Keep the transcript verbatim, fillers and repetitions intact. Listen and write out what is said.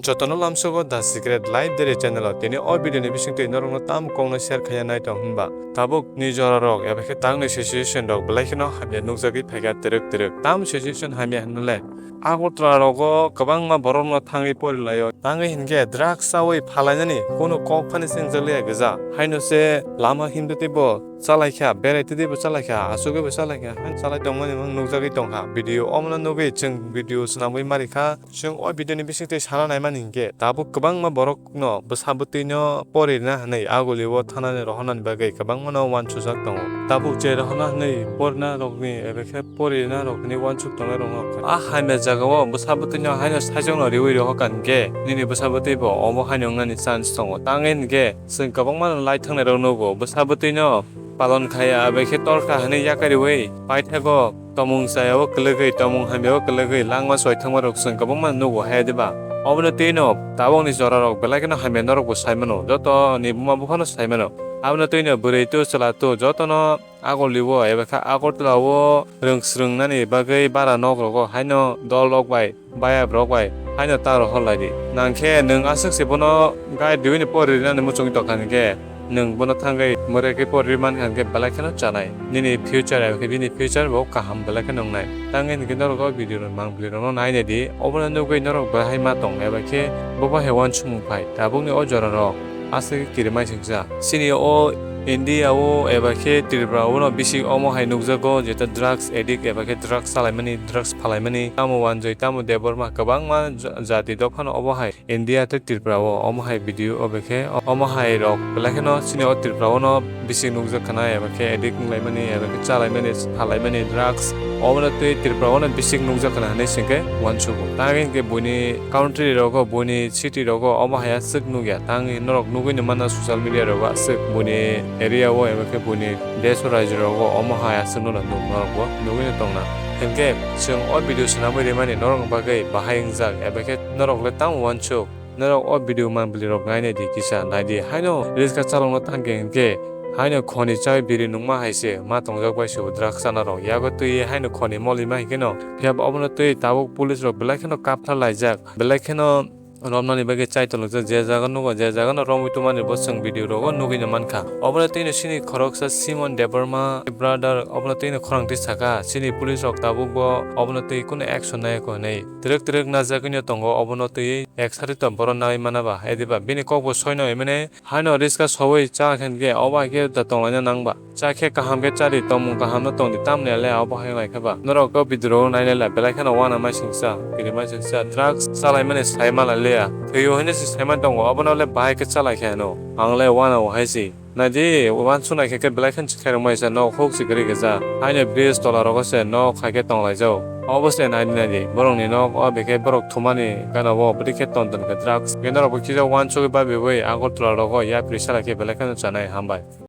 Jotono lamsogo The Secret Life Diary channel o tini o video ni bisingtwi norokno tamo kokno share khaiya nai tong hinba tabuk ni jora rok eba khe tang ni situation rok belai kheno hamya nukjagwi phaikha twrwk twrwk. Tamo situation hamya hinle Agartala rogo kwbangma borok no thangwi porilaio. Tangwi hinkhe drugs chawi phalainani kunu kok phani sengjakliya gwja. Haino se lama himtwi teibo chalaikha, berai twi teibo chalaikha, achugwibo chalaikha, haino chalai tongmani nukjagwi tongkha. Video omono nugwi chwng video swnamwi marikha. Chwng o video ni bisingtwi sana naimani hinkhe tabuk kwbangma borok no bwsa bwtwi no pori rwna hinwi aguli o thanani rohornani bagwi kwbangma no uansukjak tongo. Tabuk je rohorna hinwi porina rokni eba khe pori rwna rokni uansuk tongnai rokno a hamya jaga o bwsa bwtwi no haino saichung no riwi rohorkha hinkhe nini bwsa bwtwi bo omo haino wngnani chance tongo. Tangwi hinkhe chwng kwbangma no lai thangnai rok nugo bwsa bwtwi no palon khaiya eba khe torkha hinwi yakarwi paithago. Tomung chayao kwlwgwi, tomung hamyao kwlwgwi langma choi thangma rok chwng kwbangma nugo hai diba? Obono twi no tabukni jora rok belai kheno hamya norok bo sai mano, joto ni buma bupha no sai mano. Abono twi no bwrwi tu chwla tu joto no Agoli o eba khe Agartala o rwng swrwng nani bagwi bara nok rogo haino dol rok bai baya borok bai haino ta rohor lai di. Nang khe nwng aswk se bono guide riwi ni pori rinani muchungwi tongkha hinkhe nwng bono thangwi mwrwkhe pori ri mankha hinkhe belai kheno chanai. Nini future eba khe bini future bo kaham belai kheno wngnai. Tangwi hinkhe norok o video rok mang bwlwi rokno nainai di. Obono nugwi norok bahai ma tong eba khe bo bahai uansukmung phai. Tabukni o jora rok aswk kirimai singcha. Chini o India o eba khe Tripura o no bisi omo hai nukjago, jeto drugs addict eba khe drugs chalaimani, drugs phalaimani, tamo Wanjoi, tamo Debbarma, kwbangma ja-, jati dophano obo hai India tei Tripura o omo hai video obo khe omo hai rok belai kheno chini o Tripura o no bisi nukjak khna eba khe addict wnglaimani eba khe chalaimani, phalaimani drugs obono tei Tripura o no bisi nukjak khna hinwi singkhe uansugo. Tangwi hinkhe buini country rogo, buini city rogo omo hai aswk nukya. Tangwi norok nugwi no mano social media rogo aswk buini area o eba khe buini desh o rajyo rogo omo hai aswk no nuk norok bo nugwi no tongna. Hinkhe chwng o video swnamwi rimani norokni bagwi bahai wngjak eba khe norok le tamo uansuk? Norok o video man bwlwi rok nainai di kisa nai di. Haino riska chalokno thang khe hinkhe haino khoni chawi biri nungma hai se ma tongjak bai se drugs chana rok yago twi haino khoni molima hinkhe no. Phiya bo obono twi tabuk police rok belai kheno kapthar laijak, belai kheno romnani bagwi chai tolokjak, je jaga nugo, je jaga no romwi tongmani bo chwng video rogo nugwi no mankha. Obono twi no chini khoroksa Simon Debbarma brother obono twi no khorang twi saka, chini police rok tabuk bo obono twi kunu action nai kho hinwi twrwk twrwk najagwi no tongo, obono twi ek sari to bohrok nai mana ba, ediba bini kok bo soino himani. Haino riska sowi cha khe hinkhe obo hai khe da tonglaina nang ba. Cha khe kaham khe cha di, tongmung kaham no tong di, tamni le obo hai lai khe ba. Norok to video nainai la belai kheno uana mai singsa, kiri mai singsa, drugs chalaimani sai ma lai le ya. Thwi o hinwi se sai man tongo, obono le bahai khe chalai khe ano. Ang le uana o hai si. Nai di, uansuk nai khe khe belai kheno se khairok mai se nok huk se kwrwi khe ja. Haino bridge tola rogo se nok hai khe tong lai jao. Obo se nai di nai di, borok ni nok o bekhe borok thumani gana o bwtwi khe ton ton khe drugs. Khe norok bo kisa uansugwi babiwi Agartala rogo yapri salai khe belai kheno chanai hambai.